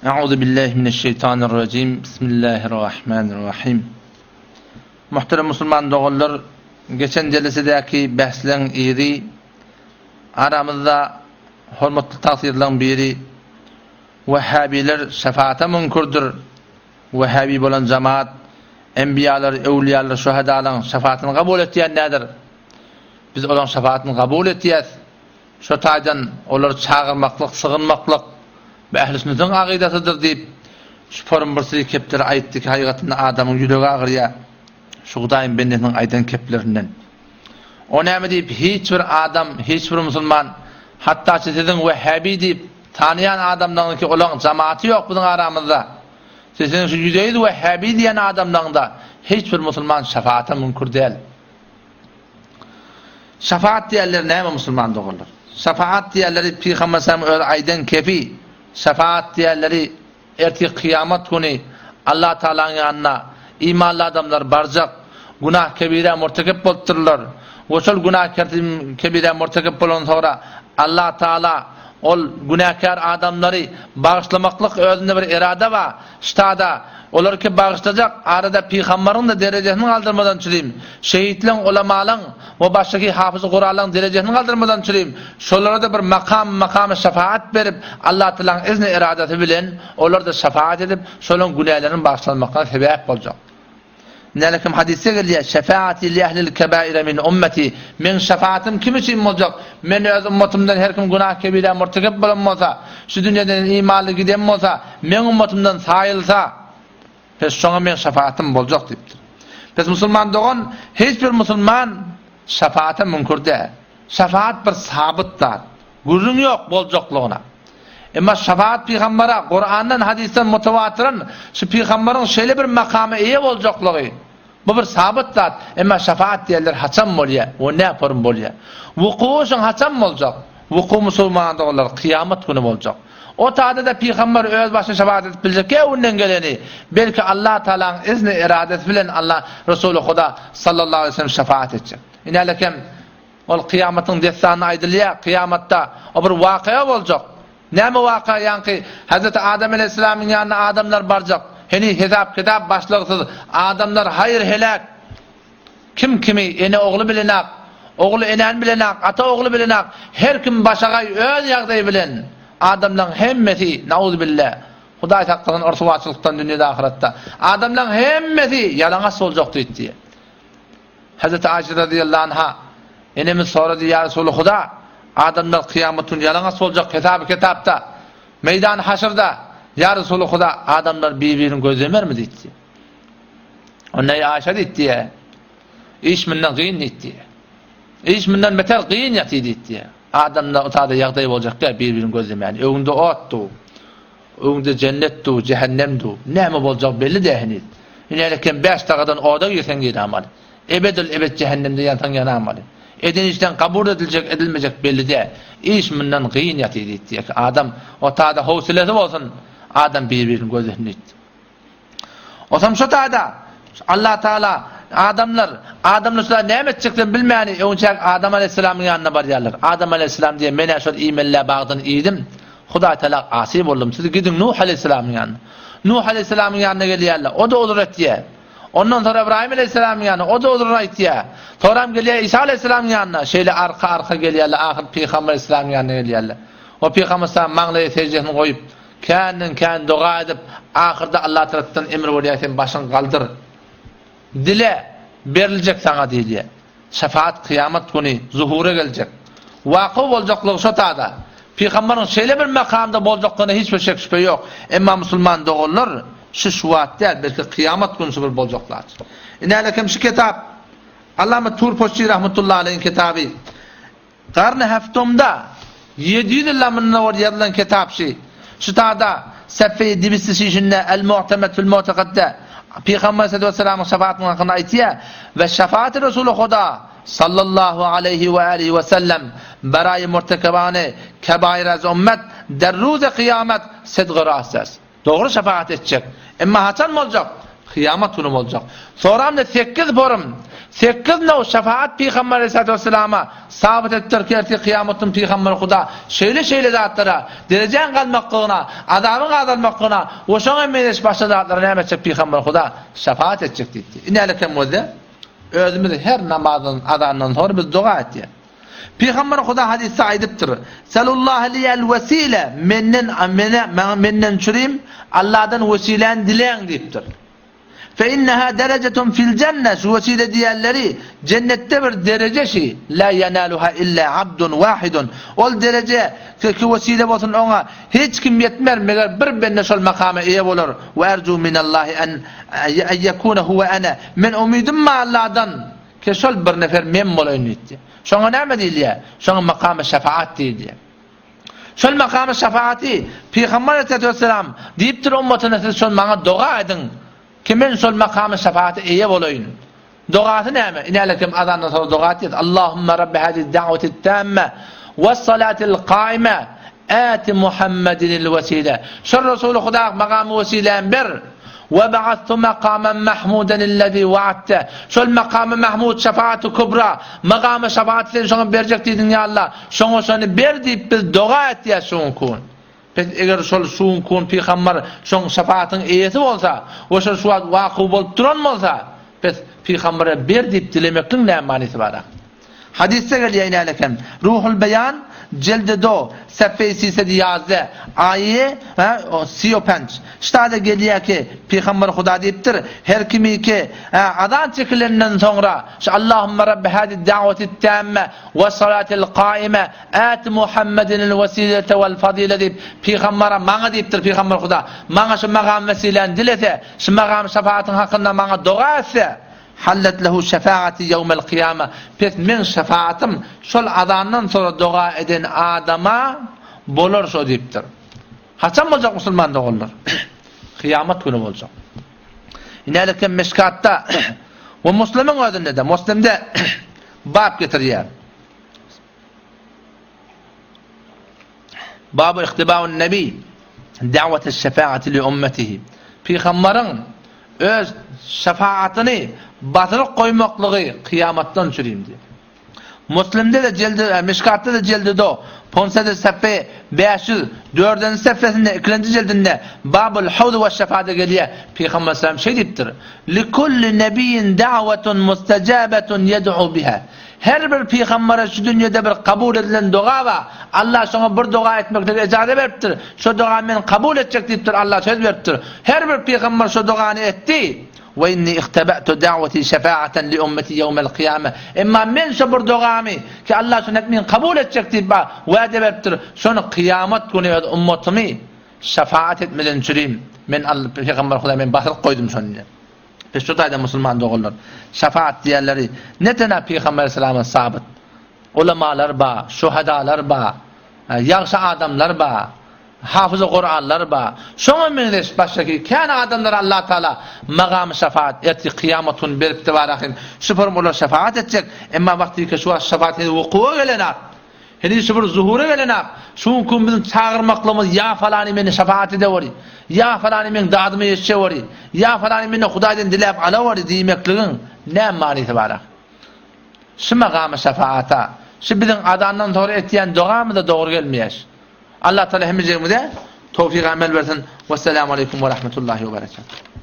Euzu billahi mineşşeýtanirrajim. Bismillahirrahmanirrahim. Muhterem musulman doganlar, geçen jelesedäki bäsleň yzy aramyzda hormatly tagsyzlaryň biri Wehhabiler şefaata müňkürdir. Wehhabi bolan jemaat enbiýalar, öwliýalar, şuhadalaryň şefaatyny kabul etýän däldir. Biz olaryň şefaatyny kabul etýäs. Şo taýdan olary çagyrmaklyk, sygynmaklyk bu ähli-sünnetiň agydasydyr diýip, şu forum bir syry kepleri aýtdy ki, haýygatynda adamyň ýüregi agyrýar şu Hudaýyň bendesiniň aýdan keplerinden. O näme diýip, hiç bir adam, hiç bir musulman, hatda siziň wehhabi diýip tanaýan adamlaryňky olaň jamaty ýok biziň aramyzda. Siziň şu ýüzeýüz wehhabi diýen adamlaryňda hiç bir musulman şefaata müňkür däl. Şefaat diýenleri näme musulman doganlar? Şefaat diýenleri Pygamber sallam öz aýdan kepi. Şefaat diýenleri ertir kyýamat güni Allah Taalanyň ýanyna imanly adamlar barjak, günah kebirä murtekep bolupdyrlar. We şol günah kebirä murtekep bolan soňra Allah Taala ol günäkär adamlary bagyşlamaklyk özünde bir erada bar. Ştada, Olary ki bagyşlajak, arada pygambaryň-da derejesini galdyrmadan çürim, şehitleň, ulamalaň we başgaki hafyzy Kuranlaň derejesini galdyrmadan çürim, şolara-da bir makam, makamy şefaat berip, Allatagalaň izni eradasy bilen olar-da şefaat edip, şolaň günäleriniň bagyşlanmaklaryna sebäp boljak. Nälekim hadysda gelýär, Şefaati li ehlil kebaire min ummeti, Meň şefaatym kim üçin boljak? Men öz ummatymdan her kim günah kebirä murtekep bolan bolsa, şu dünýeden imanly giden bolsa, meň ummatymdan saýylsa, pes şoňa meň şefaatym boljak diýipdir. Pes musulman dogan, hiç bir musulman şefaata müňkür däl. Şefaat bir sabyt zat. Gürrüň ýok boljaklygyna. Emma şefaat pygambara Kurandan, hadysdan mutawatyran şu pygambaryň şeýle bir makama eýe boljaklygy bu bir sabyt zat. Emma şefaat diýenler haçan bolýar we näporun bolýar? Wukuwy şoň haçan boljak? Wuku musulman doganlar kyýamat güni boljak. O tada-da pygambar öz başyna şefaat edip biljek öňünden geleni belki Allah Tagalaň izni eradasy bilen Allah Resuly Huda sallallahu aleýhi we sellem şefaat etjek. Inälekem Ol kyýamatyň dessanyna aýdylýar, kyýamatda o bir wakaýa boljak. Näme waka ýaňky Hezreti Adam aleýhissalamyň ýanyna adamlar barjak. Heniz hesap-kitap başlygsyz adamlar haýyr-heläk. Kim kimi ene ogly bilenak, ogul enäni bilenak, ata ogly bilenak, her kim başagaý öz ýagdaýy bilen. Adamlaň hemmesi nauzubilla. Hudaý saklasyn ryswaçylykdan dünýede ahyratda. Adamlaň hemmesi ýalaňaç boljak diýdi. Hezreti Aýşe razyýallahu anha enemiz sorady, Ýa Resuly Huda, adamlar kyýamat güni ýalaňaç boljak hesaby-kitapda, meýdany haşrda, Ýa Resuly Huda, adamlar bir-birini gözlemermi diýdi. Onda eý Aýşe diýdi, iş mundan gyn diýdi. Iş mundan beter gyn ýaty diýdi. Adamlar o taýda ýagdaý boljak däl bir-birini gözlemäni. Öňünde ot dur. Öňde jennet dur, jähennem dur. Näme boljagy belli däl heniz. Ine kem bäş dagadan oda girseň giramaly. Ebedül-ebed jähennemde ýansaň ýanamaly. Eden işleň kabul ediljek, edilmejek belli däl. Iş mundan gyn ýatyr diýdi. Adam o tada howselesi bolsun, adam bir-birini gözlesin diýdi. Osam şo taýda Allah Taala adamlar, adamlar şular näme etjeklerini bilmäni öňçäk Adam aleýhissalamyň ýanyna barýarlar. Adam aleýhissalam diýýär, men-ä şol iýmeli bagdan iýdim. Hudaý Taala asy boldum. Siz gidiň Nuh aleýhissalamyň ýanyna. Nuh aleýhissalamyň ýanyna gelýärler. O-da uzur etýär. Ondan soňra Ybraýym aleýhissalamyň ýanyna, o-da uzur aýtýar. Soňram gelýär Isa aleýhissalamyň ýanyna. Şeýle arka-arka gelýärler, ahyr Pygamber aleýhissalamyň ýanyna gelýärler. O Pygamber aleýhissalam maňlaýa seždesini goýup, Känden-kän doga edip, ahyrda Allah tarapdan emr bolýar, sen başyňy galdyr. Dile, beriljek saňa diýilýär. Şefaat kyýamat güni zuhura geljek. Waka boljaklygy şo tada. Pygambaryň şeýle bir makamda boljakdygyna hiç bir şek-şübhe ýok. Emma musulman doganlar, şu şu wagt däl, belki kyýamat güni şu bir boljak zat. Inälekem şu kitap, Allama Turpoççy rahmetullahi aleýhiň kitaby. Garny heftomda, 700 ýyl mundan owal ýazylan kitap şi. Şu tada, Sefeýi dibisli şişinde El-Mu'temed fil-Mu'tekadde Pygamber aleyhissalatu vesselamyň şefaatiniň hakynda aýtýar, We şefaati Resuly Huda sallallahu aleýhi we alihi we sellem beraýi murtekebani kebair az ummet der ruzy kyýamet sidgy rast est. Dogry şefaat etjek. Emma haçan boljak? Kyýamat güni boljak. Soramda sekiz forum. Sekiz now şefaat Pygamber aleyhissalatu vesselama sabyt edipdir ki ertir kyýamat gün Pygamber Huda şeýle-şeýle zatlara, derejäň galmaklygyna, azabyň azalmaklygyna we şoňa meňzeş başga zatlara näme etjek Pygamber Huda şefaat etjek diýipdir. Inälik hem bolsa özümiz her namazdan azandan soňra biz doga etýäs. Pygamber Huda hadysda aýdypdyr, Salullaha liyel wesile menden mene maňa menden çürim Allahdan wesiläni diläň diýipdir. Fe inneha derejetun fil jenne, şu wesile diýenleri jennetde bir dereje şi, la ýenaluha illa abdun wahidun. Ol dereje ki wesile bolsun oňa hiç kim ýetmer, meger bir bende şol makama eýe bolar. We erju minallahi en en yekune huwe ene. Men umydym bar Allahdan ki şol bir nefer men bolaýyn diýdi. Şoňa näme diýilýär? Şoňa makamy şefaat diýilýär. Şol makamy şefaaty Pygamber aleyhissalatu vesselam diýipdir ummatyna siz şol maňa doga ediň ki men şol makamy şefaata eýe bolaýyn. Dogasy näme? Inälekem azandan soň doga etýär. Allahumma rabbi hadhihi da'wati tamme we salatil qaime ati Muhammedinil wesile. Şol Resuly Huda makamy wesiläni ber. We ba'athu makaman mahmudan allazi wa'adte. Şol makamy mahmud şefaaty kubra, makamy şefaaty sen şoňa berjek diýdiň ýa Allah. Şoňa şony ber diýip biz doga etýäs şu günki gün. Pes eger şol şu günki gün pygamber şoň şefaatyň eýesi bolsa we şol şu wagt waky bolup duran bolsa, pes pygambere ber diýip dilemekligiň näme manysy bar? Hadysda gelýär inälekem. Ruhul Beýan, jildi do, sefeýi sisedi ýazde, aýy si o penç. Ştada gelýär ki, Pygamber Huda diýipdir, Her kimi ki, azan çekilenden soňra, şu Allahumma Rabbi hadi da'wati tamme we salatil kaime ati Muhammedinil wesilete vel fazile diýip, Pygambere maňa diýipdir Pygamber Huda, maňa şu magam wesiläni dilese, şu magam şefaatyň hakynda maňa doga etse, Hallet lehu şefaati ýewmel kyýama, pes meň şefaatym şol azandan soňra doga eden adama bolar şo diýipdir. Haçan boljak musulman doganlar? Kyýamat güni boljak. Inälik hem Meşkatda we Muslimiň özünde-de, Muslimde bap getirýär. Babu ihtibaun nebi da'wat şefaati li ummetihi. Pygambaryň öz şefaatyny basyryp goýmaklygy kyýamatdan çürim diýip. Muslimde de jeldi, e, Mişkatda da jeldi do, Ponsede sefe 504-nji sefesinde, ikinji jildinde Babul Hawd we Şefaat gelýär. Pygamber sallam şeý diýipdir: "Likulli nebiyyin da'watun mustajabatun yed'u biha." Her bir pygambere şu dünýede bir kabul edilen doga bar. Allah şoňa bir doga etmeklige ejaza beripdir. Şo dogany men kabul etjek diýipdir, Allah söz beripdir. Her bir pygamber şo dogany etdi. Ve inni ihteba'tu da'wati şefa'aten li ummeti yevmel kıyame. Emma men şo bir dogamy ki Allah şony men kabul etjek diýip wade beripdir. Şony kyýamat güni öz ummatymy şefaat etmeden çürim. Men Allah pygamber Hudaý men basyryp goýdum şony. Biz şu taýda musulman doganlar, şefaat diýenleri ne tena Pygamber aleyhissalama sabyt. Ulamalar ba, şuhadalar ba, ýagşy adamlar ba, hafyzy Kuranlar ba. Şoňa meňzeş başga kän adamlar Allah Taala magamy şefaat ertir kyýamat gün beripdi barahym. Şu form olar şefaat etjek. Emma wagty ki şu wagt şefaat heniz wukuwa gelenak. Heniz şu bir zuhura gelenak, şu günki biziň çagyrmaklygymyz ýa falany meni şefaat edeweri, ýa falany meň dadyma ýetişeweri, ýa falany menden Hudaýdan diläp alaweri diýmekligiň näme manysy bar-a? Şu magamy şefaata, şu biziň azandan soňra etýän dogamyza dogry gelmeýär. Allah Taala hemmejigimize towfyk amel bersin. Wessalamu aleýkum we rahmetullahi we berekatuh.